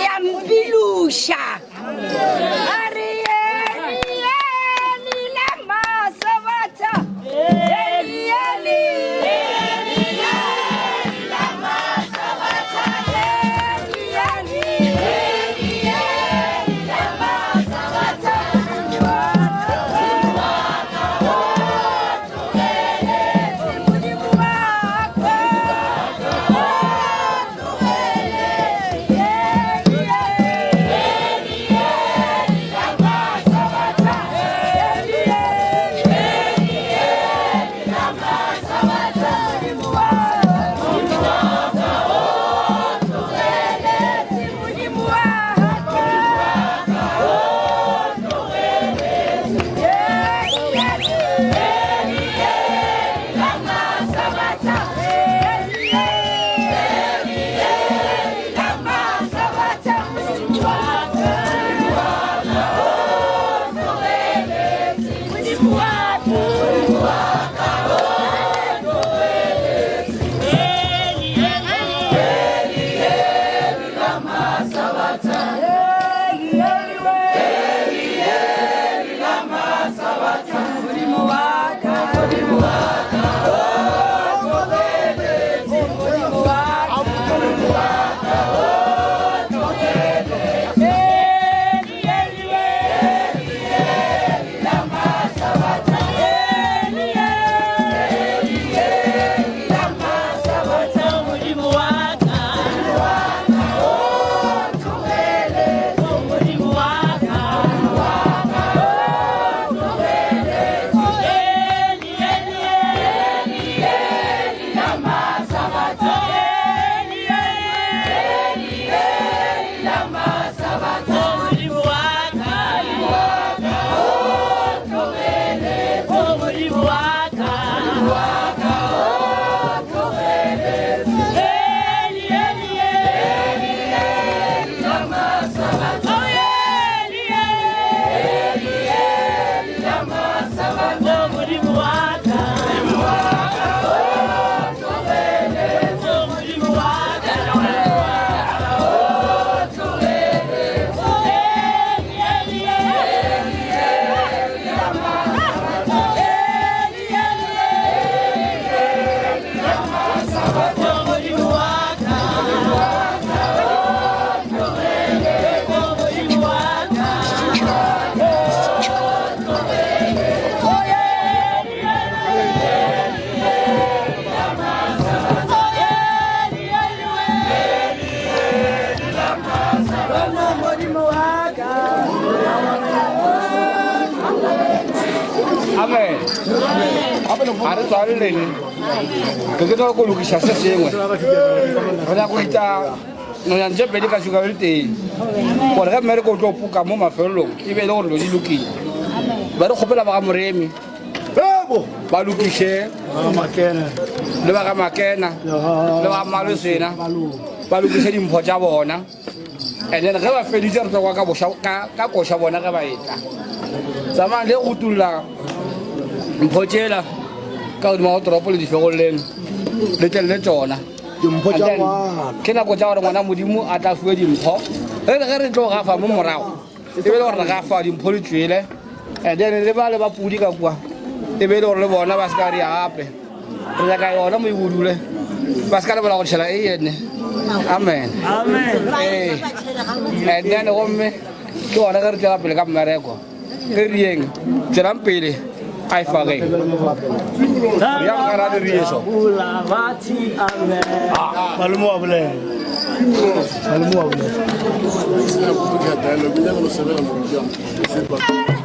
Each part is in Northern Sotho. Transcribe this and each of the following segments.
Le a mpiluša. A re yeni yeni la masabatha. Yeni yeni. Yeni yeni la masabatha. Yeni yeni. Yeni yeni la masabatha. Modimo wa ka. Amen. A re tswaleleng. Ke ke tlo go lokiša se sengwe. Re nyaka go ita nonyane tše pedi ka šuka le tee. Gore ge mmereko o tlo puka mo mafelelong e be e le gore dilo di lokile. Ba re kgopela ba ga Moremi ba lokiše le ba ga Makena le ba ga Malosena ba lokiše dimpho tša bona. And then ge ba feditse re tlo kwa ka boša ka ka koša bona ge ba etla. Tsamayang le go tulla mpho tšela ka godimo ga toropo le difegoleng le tle le tšona. Dimpho And tša then, ngwana. Ke nako tša gore ngwana Modimo a tla fiwe dimpho. Ge ge re tlo gafa mo morago e be e le gore re gafa dimpho di tšwele. And then le ba le ba pudi ka kua e be e le gore le bona ba se ka ria gape. Re nyaka yona mo e budule. Ba se ka lebala go tšhela e ene. Amen. Ee. And then gomme ke gona ge re tšwela pele ka mmereko. Ge re yeng tšwelang pele a e fageng. Ya ka ra le rieso. Malome wa bolela. Malome wa bolela. Yeah.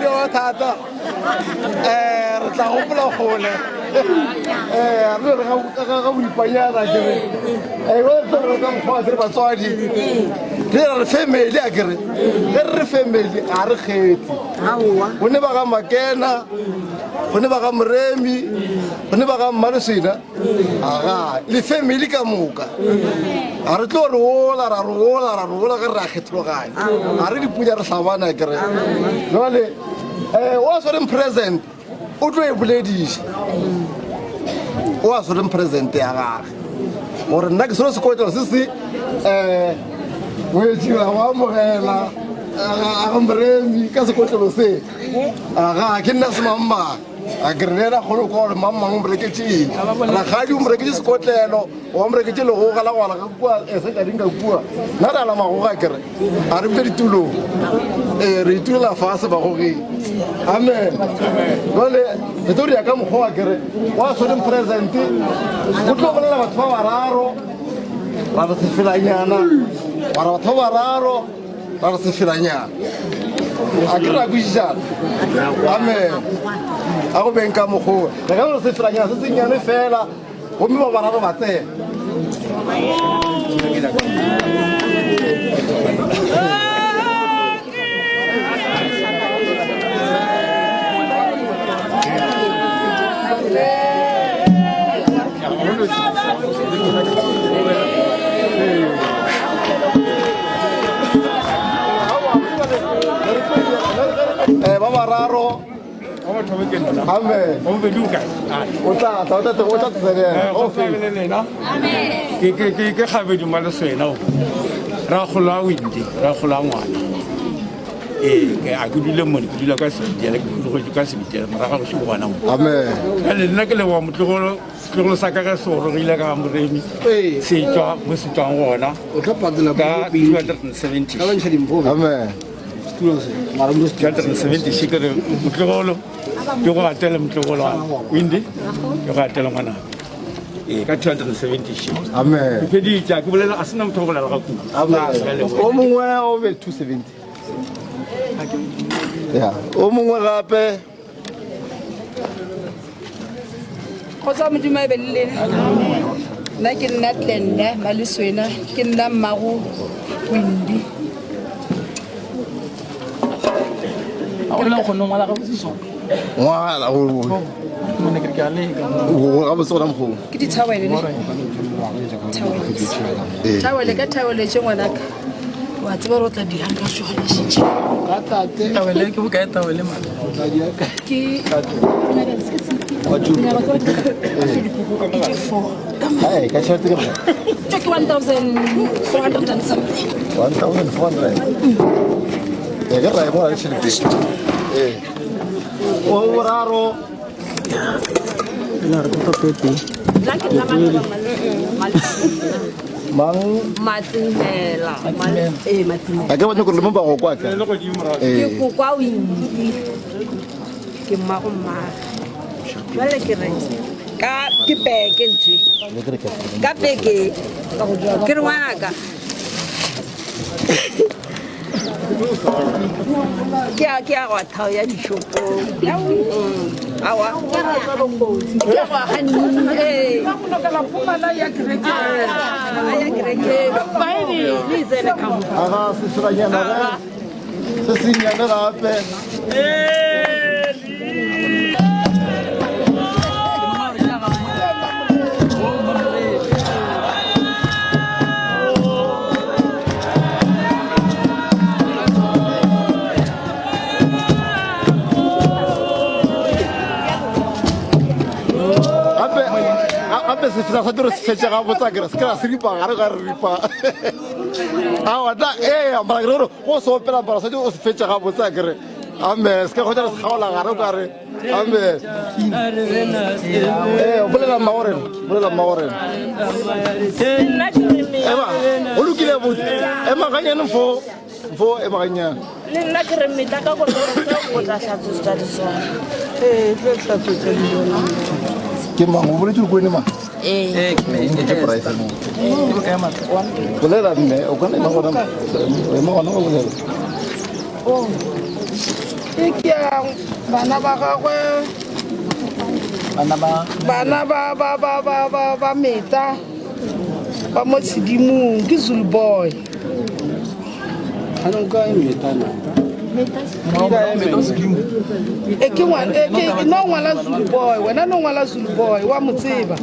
Moratiwa wa thata um re tla gopola kgole um re re ga boipanyana kere um re ka mokgwa kere batswadi re re family a kere ge re re family ga re kgethe go ne ba ga makena go ne ba ga moremi go ne ba ga mmalesena aga le family ka moka ga re tlo re ola ra re ola ra re ola ge re a kgethologanya ga re dipunya re hlabana kere jale um o a swereng present o tlo e bolediša o a swereng present ya gage gore nna ke selo sekotlelo se se um boetšiwa go amogela aga moremi ka sekotlelo se aga ke nna semangmang a ke re le ena kgolo kwa gore mang mang o mo reketše eng rakgadi o mo reketše sekotlelo wa mo reketše legoga la go ala ka kua sekading ka kua nna re ala magoga kere a re bile ditulong ee re itulela fase bagogeng amen jale re tlo ria ka mokgwa wa kere wa tshwereng present go tlo bolela batho ba bararo ra re sefelanyana mara batho ba bararo ra re sefelanyana a ke ra kwešišana amen a go beng ka mokgowa re ka re sefelanyana se sennyane fela gomme ba bararo ba tsena Eh, ba bararo amen o tla tla o tla o tla tsenela o lena ke ke ke ke gabedi ma le sena o ra gola windi ra gola ngwana ee ke a ke dule mone ke dula ka sebitiele ke dule ka sebitiele morago go se gona mo amen jale nna ke leboga motlogolo setlogolo sa ka ge se gorogile ka moremi se tswa mo se tswang gona ka 270 amen 270 ke re motlogolo ke go atele motlogolo wa windi ke go atele ngwana ee ka 270 amen ke feditša ke bolela a sena motho o bolela ga kudu amen o mongwe o be 270 ya o mongwe gape Kgotsa Modimo a be le lena. Nna ke nna Glenda Maleswena, ke nna mmago Wendy. Ngwala gabotse gona mokgong. Ke dithawele ne? Ee. Thawele ka thawele tše ngwanaka. Wa tseba gore o tla dirang ka tšona šetše. Tawele ke bokae tawele ma? Ke Hey, ka tšhelete ke bokae? Tše ke 1400 and something. 1400. Ee, ge ra e bona le tšhelete. Ee. O boraro. Mang? Matsimela. Ee, Matsimela. A ke ba nyoko le mo ba go kwa ka. Ke Ee. kokwa o intsi. Ke mmago mmage. Jwale ke re ka ke peke ntho e. Ka peke ke re ngwanaka. Ke a ke a go thao ya dishopong. Awa. Ke a go hani. Ee. Ya kereke. Baebele le tsene ka mo. Aga se siranyana ge. Se sennyane gape. Gape gape sefela sa tiro se fetše gabotse a kere se kry-a se ripa gare ga re ripa aowa tla ee mara kere gore go se opela mara santse o se fetše gabotse a kere amen se ka kgotsa re se kgaola gare o kare amen ee bolela mma gorena bolela mma gorena ema go lokile botse ema ganyane fo fo ema ganyane le nna ke re metla ka koloi o tla hlatswetsa disona Ee, tlo hlatswetsa dijona. ke mang o boletse gore ko ene mang ee ke price mo bolela mme o kana ema gona ema gona go bolela E ke ya bana ba gagwe bana ba ba ba ba ba ba meta ba mo tshedimong ke Zulu boy. Anong ka e meta na? E ke ngwana e ke no ngwala Zulu boy wena no ngwala Zulu boy wa mo tseba.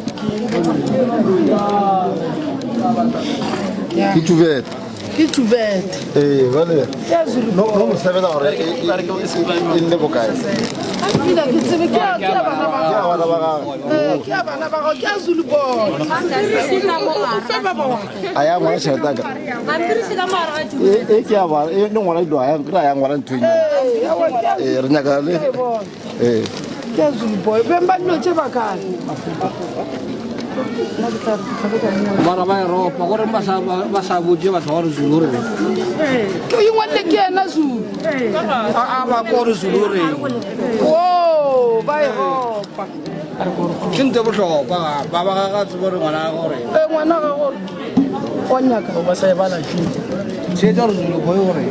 Ke tšubete. Ke tšubete. Ee, bale. Ya Zulu No no mo sebela gore e e nne bokae. Pila ke tsebe ke ya ke ya bana ba Ke ya bana ba gagwe. Eh, ke ya bana ba gago ke ya Zulu boy. O fe ba bangwe. A ya ngwala tšhelete ya ka. E e ke ya ba e ne ngwala dilo a ya ke ra ya ngwala ntho e nnyane. Ee, re nyaka le ee. Ke ya Zulu boy. Beng ba dilo tše ba kae? Mara ba Europa gore ba sa ba sa botse batho gore Zulu re. Ke o ingwadile ke yena Zulu. A a ba ko gore Zulu re. Oh, ba Europa. Ke ntho e bohlokwa ga ba ba ga tsebo gore ngwana gore. Eh, ngwana ga gore o nyaka. Ba sa e bala ke. Tšhetša gore Zulu boy gore.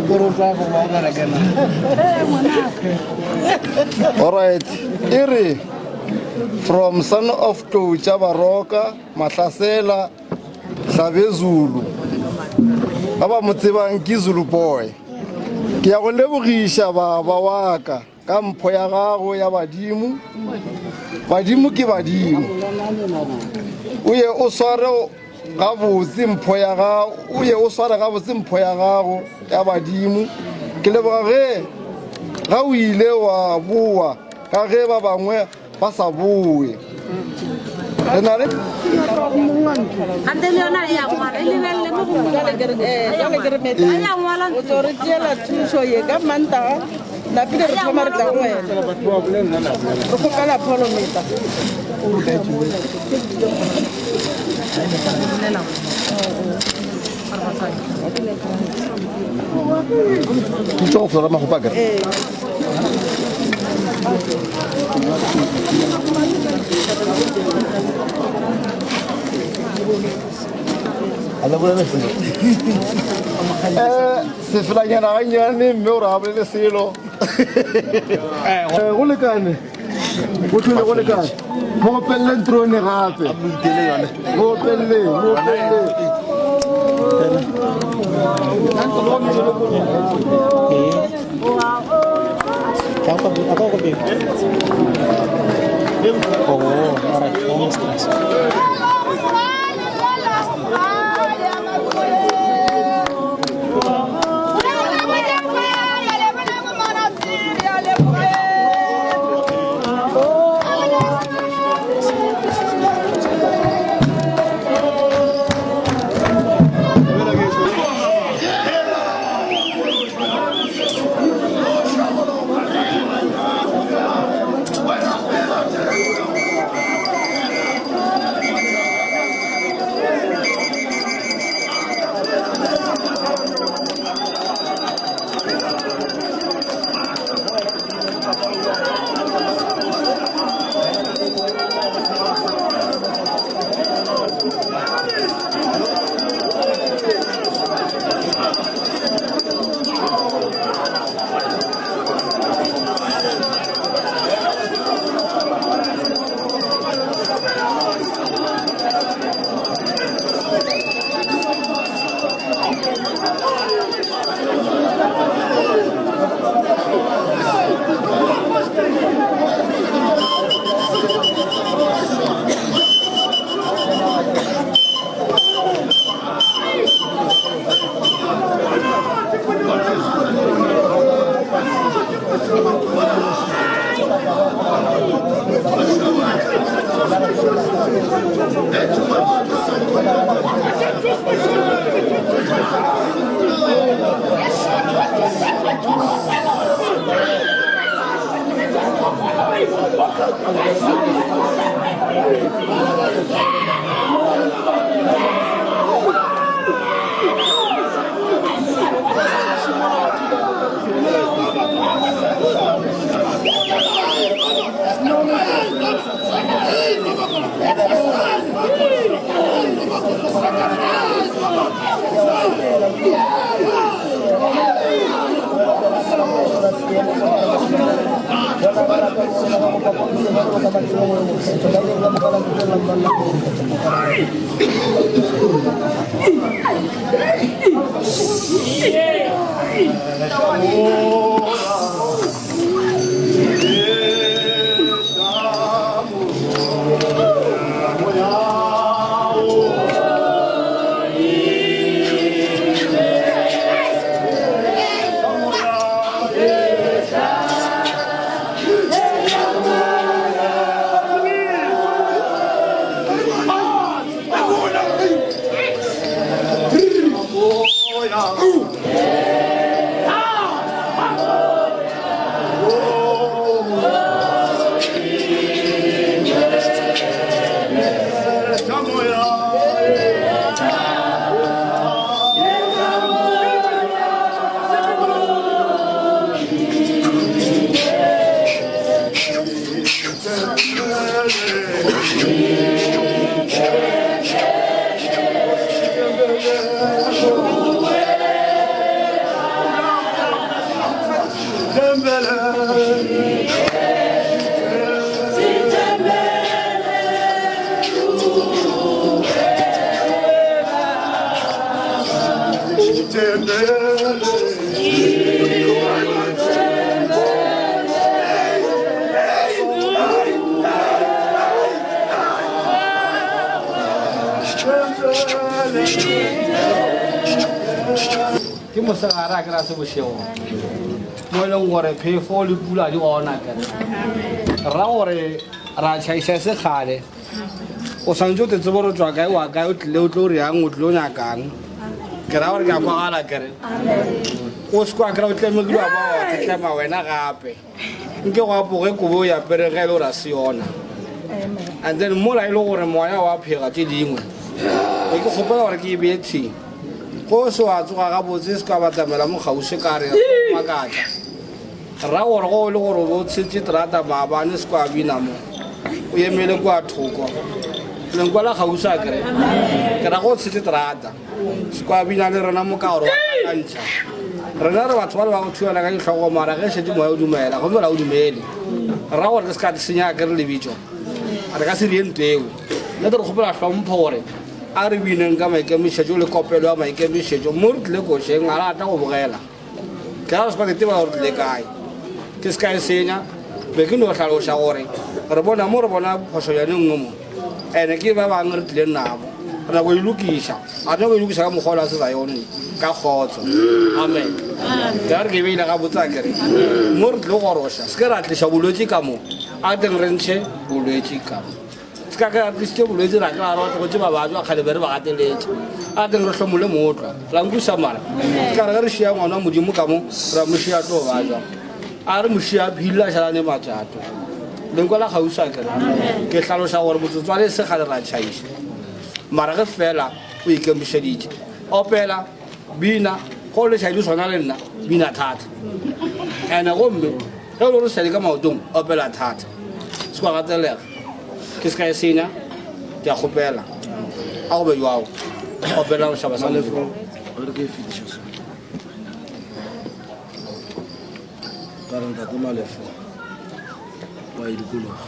Gore o tswa go ba o bereke na. All right. E re from son of Tloutša Baroka Mahlasela Hlabezulu ba ba mo tsebang ke Zulu boy. Ke ya go lebogiša baba wa ka ka mpho ya gago ya badimo. Badimo ke badimo. O ye o sware gabotse mpho ya gago, o ye o sware gabotse mpho ya gago ya badimo. Ke leboga ge ga o ile wa boa ka ge ba bangwe ba sa boe. Re na le Ante le yona e ya ngwala, e lebelele mo go Jwale ke re, eh, jwale ke re Meta, A ya ngwala o tlo re tšeela thušo ye ka Mantaga, napile re thoma re tla go wena. Re kgopela pholo Meta. Ke tšwa go flora magopa kere. A le bolele selo. Eh, sefelanyana gannyane mme o re ga bolele selo. Eh, go lekane. Go tlhole go lekane. Mo opelele ntrone gape. Mo opelele, mo opelele. Oh, all right. No stress. Ke mosegare a kry-a se bošego mo e leng gore phefo le pula di gona kere ra gore ra tšhaiša sekgale o swantse o te tsebo re tswa kae wa kae o tlile o tlo reang o tlile o nyakang ke ra gore ke a kwagala kere o se kwa kry-a o tlemegile wa ba wa tlema wena gape nke go apoge kobo o yapere ge e le gore a se yona and then mola e le gore moya wa phega tše dingwe e ke kgopela gore ke e bee tsheng go se wa tsoga gabotse se ka batamela mo kgauswi ka re makatla ra gore go le gore o tshetše terata maabane se kwa bina mo o emele kwa thoko lenkwa la kgauswi a kere ke ra go tshetše terata se kwa bina le rena mo ka gore wa ntšha rena re batho ba le ba go thubana ka ditlhogo mara ge šetse moya o dumela gomme ra o dumele ra gore re se ka senya ke re lebitso re ka se rie nto eo nna te re kgopela hlompho gore a re bineng ka maikemišetšo le kopelo ya maikemišetšo mo re tlile košeng a rata go bogela ke ra re se ka teteba gore tlile kae ke se ka e senya be ke no hlaloša gore re bona mo re bona phošo yane nngwe mo ene ke ba bangwe re tlileng nabo re nyako e lokiša a re nyako e lokiša ka mokgwa o la se yone ka kgotso amen ke ra re ke beile gabotse a kere mo re tlile goroša se ke ra tliša bolwetši ka mo a teng re ntšhe bolwetši ka mo se ka ke ra tlisitše bolwetši ra ke ra re tlogotse ba bajwa kgale be re ba gateletše a teng re hlomole mootlwa ra nkuša mara se ka re ge re šia ngwana modimo ka mo ra mo šia tlo bajwa a re mošia phila šalane matšato lenkwa la kgauswi a kere ke hlaloša gore motsotswane se gale ra tšhaiša mara ge fela o ikemišeditše opela bina go le šadi swana le nna bina thata ene gomme ge o le gore šadi ka maotong opela thata se kwa gatelega ke se ka e senya ke a kgopela a go be jwao opela bošaba sa Modimo. Ka re ntate Malefo wa e dikologa.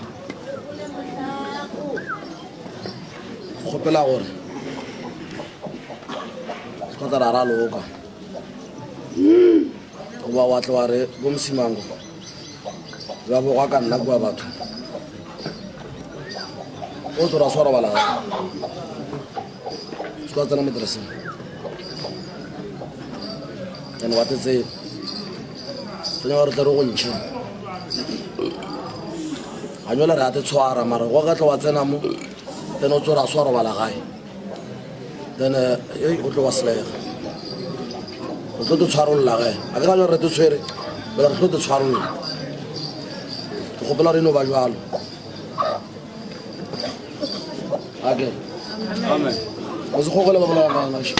Kgopela gore se ka tla ra raloka goba wa tle wa re bo mosimango ba bogwa ka nna kua batho o tlo ra swara bala se ka tsena mo tereseng and wa te tseba tsenya gore tle re go ntšhe ga nyola re a te tshwara mara go ka tla wa tsena mo then o tsora swa robala gae then eh, o tlo wa selega re tlo te tshwarolola ge a ke ga jalo re te tshwere bela re tlo te tshwarolola ke kgopela gore e no ba jalo ake amen o se kgogele ba bolaya ka naše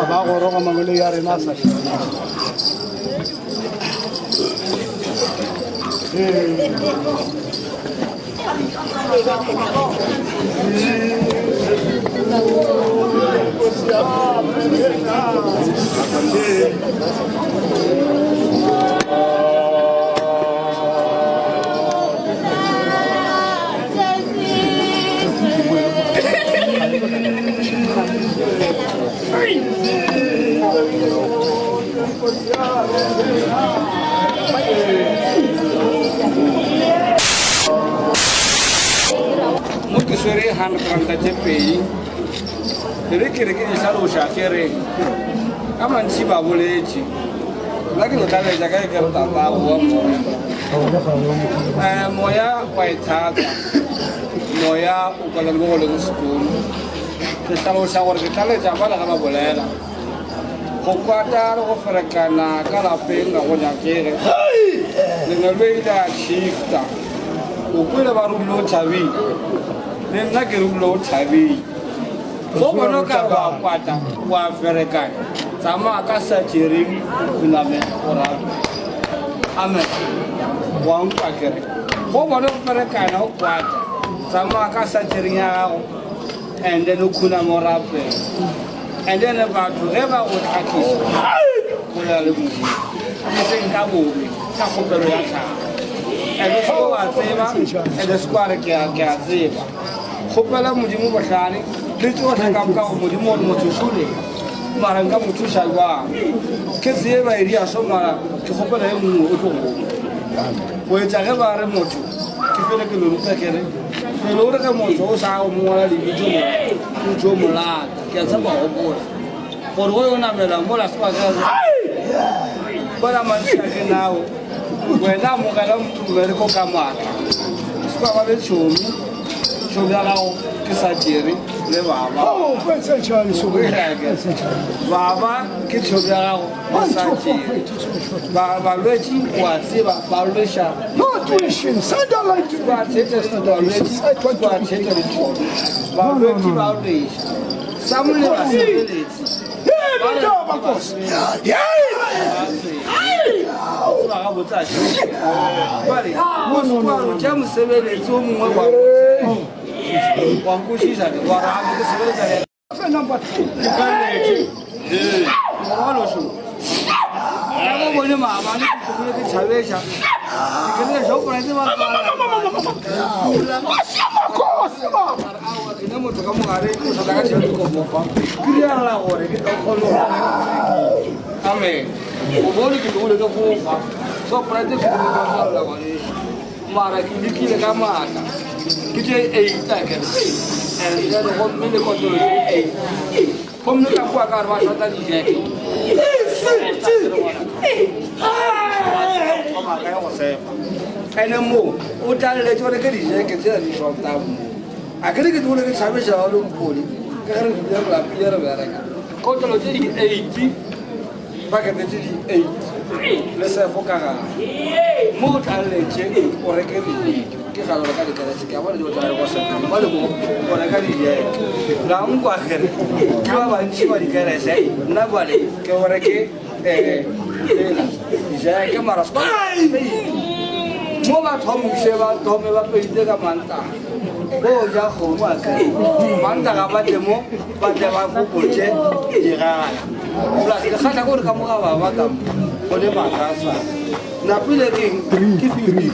ba goroga mangwele ya rena a sa. Mo ke swere 100 ranta tše pedi e re ke re ke di hlaloša ke re ka mantši ba boletše nna ke no tlaleletša ka e ke re tatago wa moya um moya wa e thata moya o kwala le mo go leng sekolo ke hlaloša gore ke tlaleletša bale ga ba bolela Go kwata le go ferekana ka lapeng ga go nyakege. Lengelo ile a shifta. O kwele ba rubile o thabile. Le nna ke rubile o thabile. Go bona ka wa kwata wa ferekana. Tsamaya ka sa tšereng o khuname o rape. Amen. Wa nkwa kere. Go bona o ferekana o kwata. Tsamaya ka sa tšereng ya gago and then o khuname o rapela. And then batho ge ba go tlhakiša bolela le Modimo e seng ka bobe ka kgopelo ya tlhago and o seke wa tseba and o seke wa re ke a tseba kgopela Modimo bohlale le tsohle ka moka go Modimo gore motho šole mara nka mo thuša jwang ke tseba e dia so mara ke kgopela e mongwe o tlo go go etša ge ba re motho ke fele ke lo ruta ke re fele o re ge motho o sa go mongwala lebitso mo o tlo molata ke a tshepa gopola gore go yo namela mola sebaka bona mantši a ke nao wena amogela mmereko ka maatla seka ba le tšhomi tšhomi ya gago ke sa jere le baba oh, baba ke tšhomi ya gago ke sa jere balwetši wa tseba ba lweša balwetši ba lweša sa mole ba sebeletsi tša mosebeletsi o mongwe wa nkwešiša wa rame ke sebeletsa bone maabane ke tlogile ke tšhabeša ke rile shoprite ba ene motho ka mogare o sala ka tšhelete ko mofa ke rialela gore ke tla kgone go amen o bone ke tlogile ke fofa shoprite ke tlogile ke tswalela ngwaneso mara ke lekile ka maatla ke tše eight akere and then gomme le kotolo tše eight gomme ka kua ka gore ba shota dijeke ene moo o tlaleletse gore ke dijeke tse di shotang mo a kere ke tlogole ke tšhabeša ba le mpone ka ge re dule re lapile re bereka kotolo tse di eight pakete tse di eight le sefo ka gare mo o tlaleletse o reke dijeke ke galo reka dikerese ke a bona di o tla go sefa ba le mo o reka dijeke la nkwa gere ke ba bantši ba dikerese nna bale ke o reke um dijeke mara mo ba thomose ba thome ba peite ka mantaga bo ja kgomo a kere mantaga ba tle mo ba tle ba fokotše digala plus ke kgatlha kore ka moga baba ka mo go le matlasa napile keng ke fifty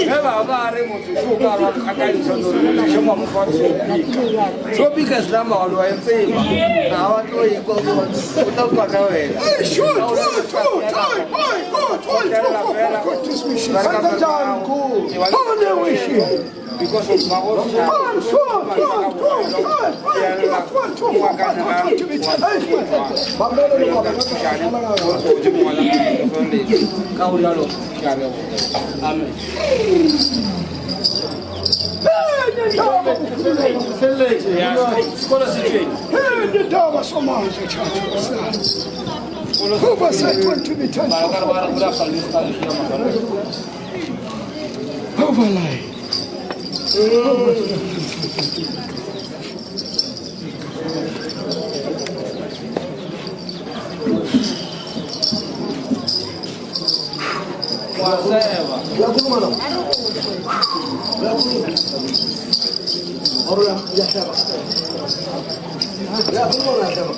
ge ba ba re motho so ka ba kgakantšha šoma mo fa tshopika selama wa e tseba ga wa tlo ikwa o tla kwa ka wena Because of Amen. Ya khuluma na. Ya khuluma. Oro ya ya hleba. Ya khuluma ya hleba.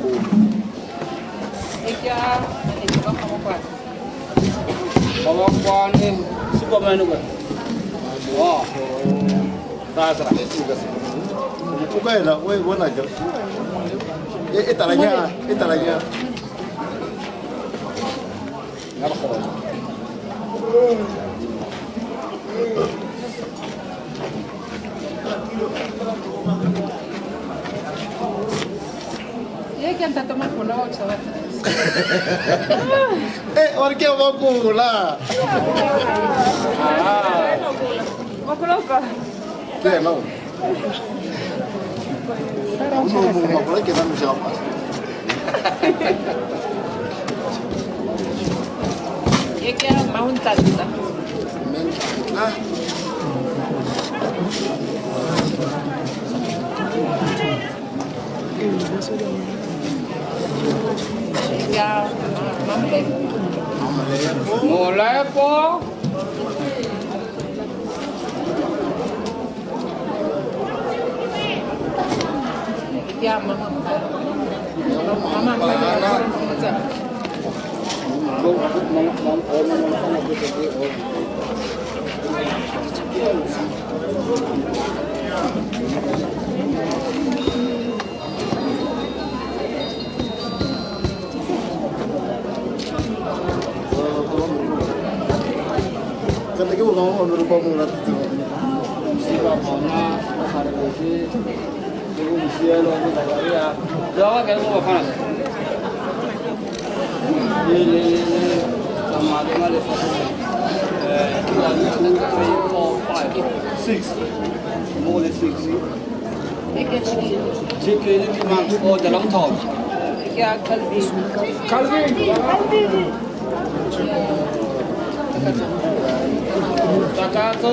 sekolo. Kgobokwane Superman kwa. Oh. Ra. O ka ena o e bona ke e e talanyana e talanyana. Ye ke ntate Makola wa tšhaba. Eh, wa re ke Makola. Makola o ka. Ke yena o. O no mo Makola ke yena mošega fase. Ye ke ya Mmagontlatla. Mme Ntlatla. Ye ke ya Mamolepo. Molepo. Ye ke ya Mamampana. Mamampana. Kante ke bona ba meropa mo ratetse. Ba bona kgarebese le bo Mosielo bo Zakaria. Le ba kae go bafana? Le le le le tsamaya le malefatshe. 1 2 3 4 5 6. Mo le 6. Ye ke Chicken. Chicken ke mang? Oh, the long top. Ye ke ya Calvin. Calvin. Takatso.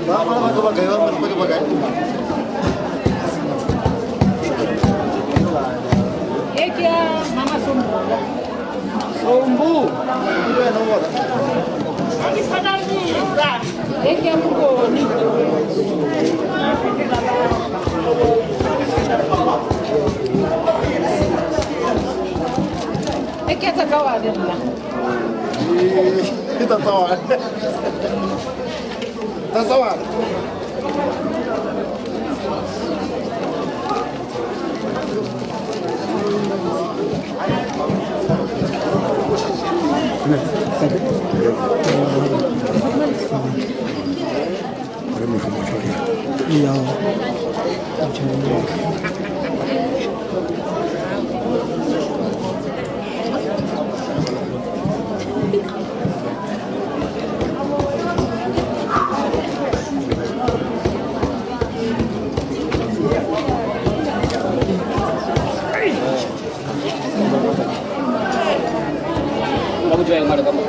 Ba ba ba ba kae ba ba ba kae. Ye ke ya Mama Sombo. Sombu. Ke wena o bona. Ye ke ya Mokone. Ye ke ya Tatawane nna. Ke Tatawane. Tatawane. Ba bo joeng mare ka mo.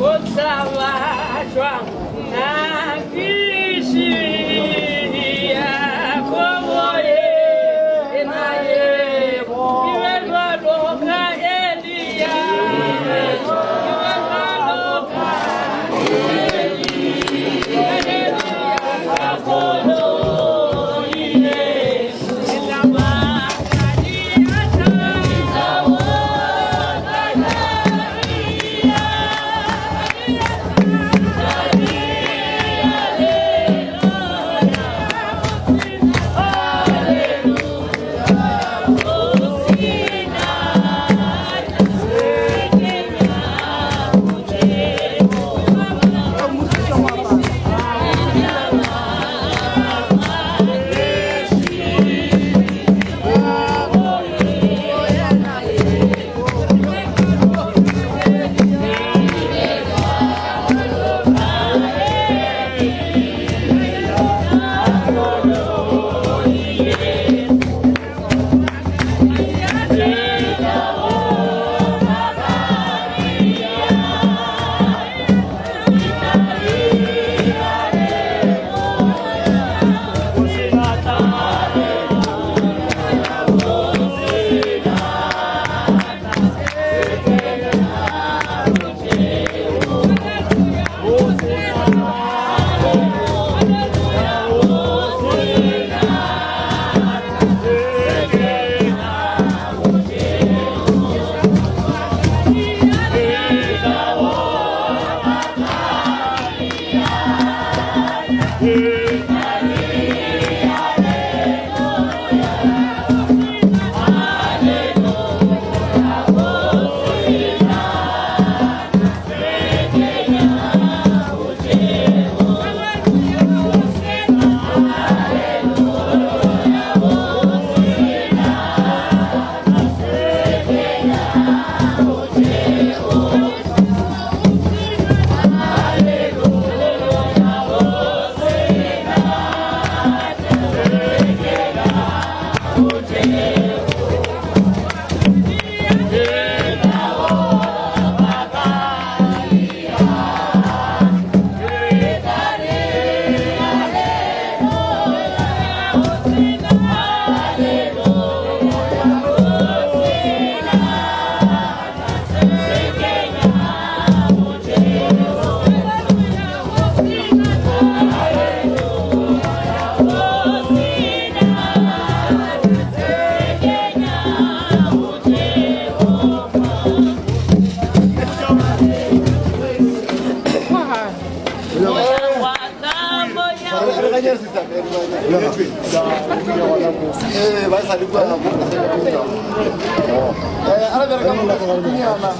O tla jwang ha ke siya kobo ye ena ye ke be jwalo sa le kua go a re bereka mokunyana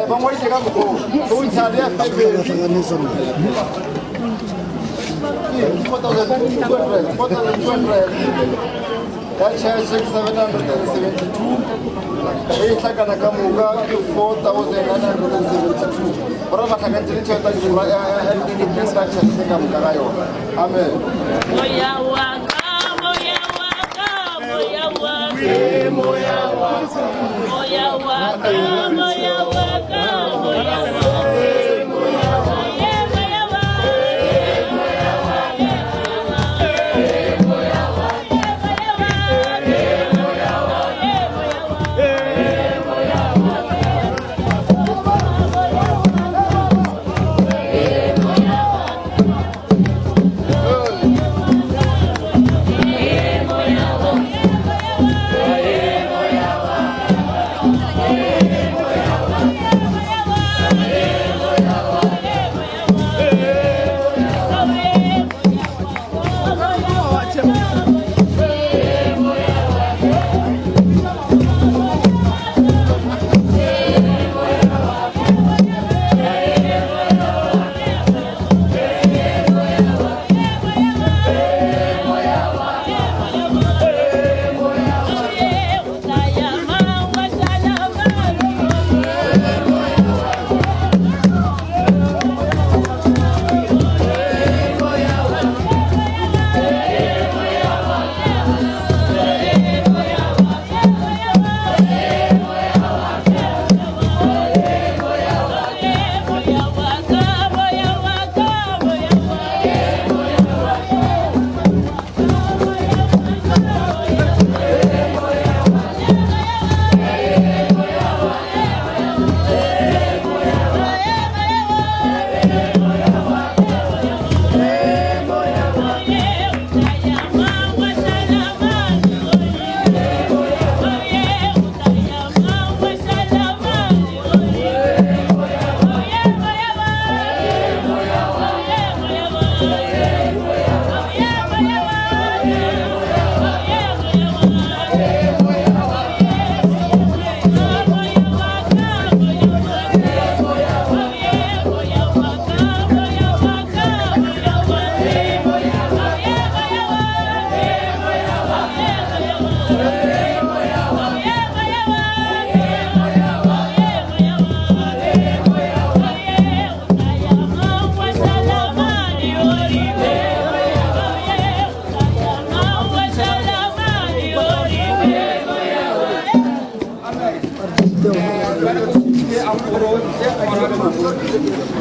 ba ngwadise ka mokgoo o ntšha le ya five 4200 ya church ke 772 ge e hlakana ka moka ke 4972 gora ba hlakantse le tšhelete ya tšhelete ka moka ga yona. Amen. Moya wa ka, moya wa ka, moya wa ka. Moya wa ka, moya wa ka, moya wa ka. Moya wa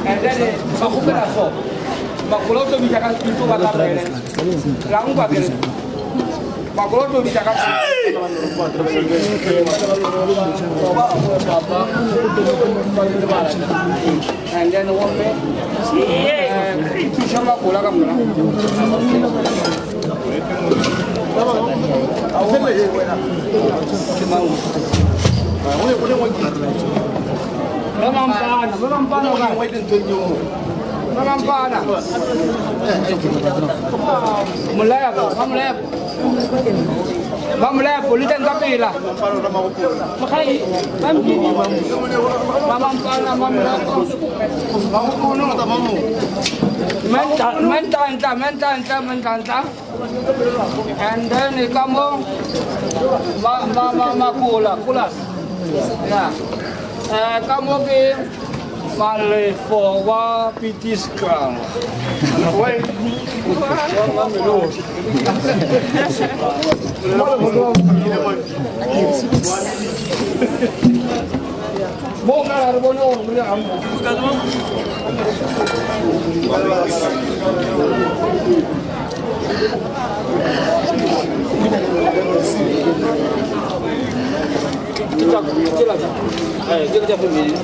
And then ba kgopela so makgola o tlo bitša ka sepito ba tabele la nkwa kere makgola o tlo bitša ka and then gomme thuša makgola ka mola. Ba mampana, ba ba mampana. Molepo, ba molepo. Ba molepo, le teng ka pela. Mogai, ba mpidi. Ba mampana, ba molepo. Mentantla, mentantla, mentantla. And then ka mo ma ma ma makola, kolas. Yeah. Ka mo ke Malefo wa Pitiskral. Mo ka re bone gore mo le ga mo. Ke tša family.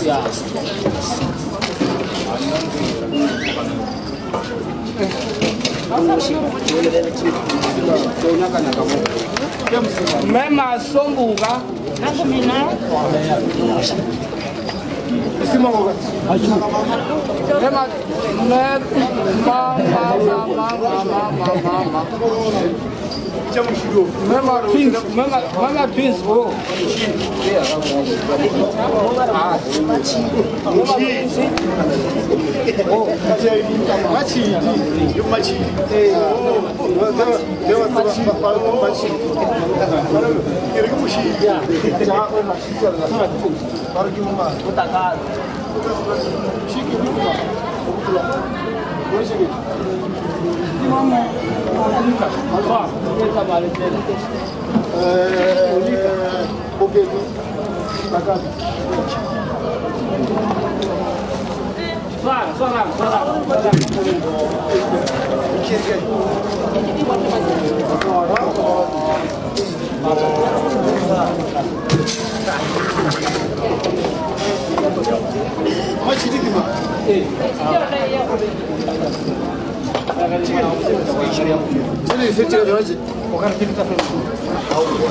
Yeah. Mme Masombuka. Mama twins oh.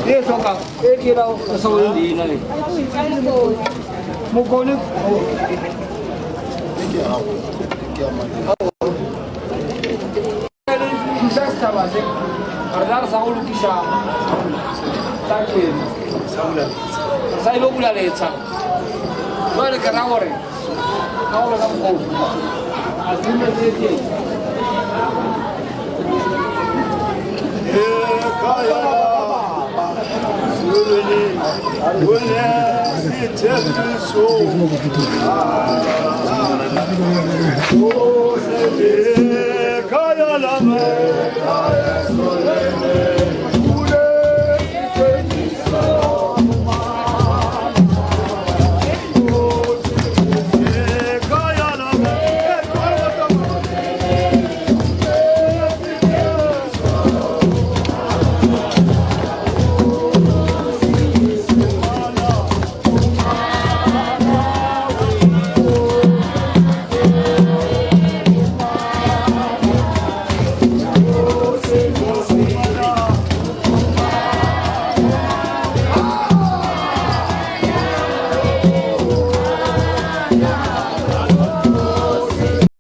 E hloka e ke la sa o leina le. Mokone thusa setšhaba se re tla re sa go lokiša tsa tšhwene re sa ile bula letsha jale ke ra gore ka gore ka mokgoo a dumetse teng.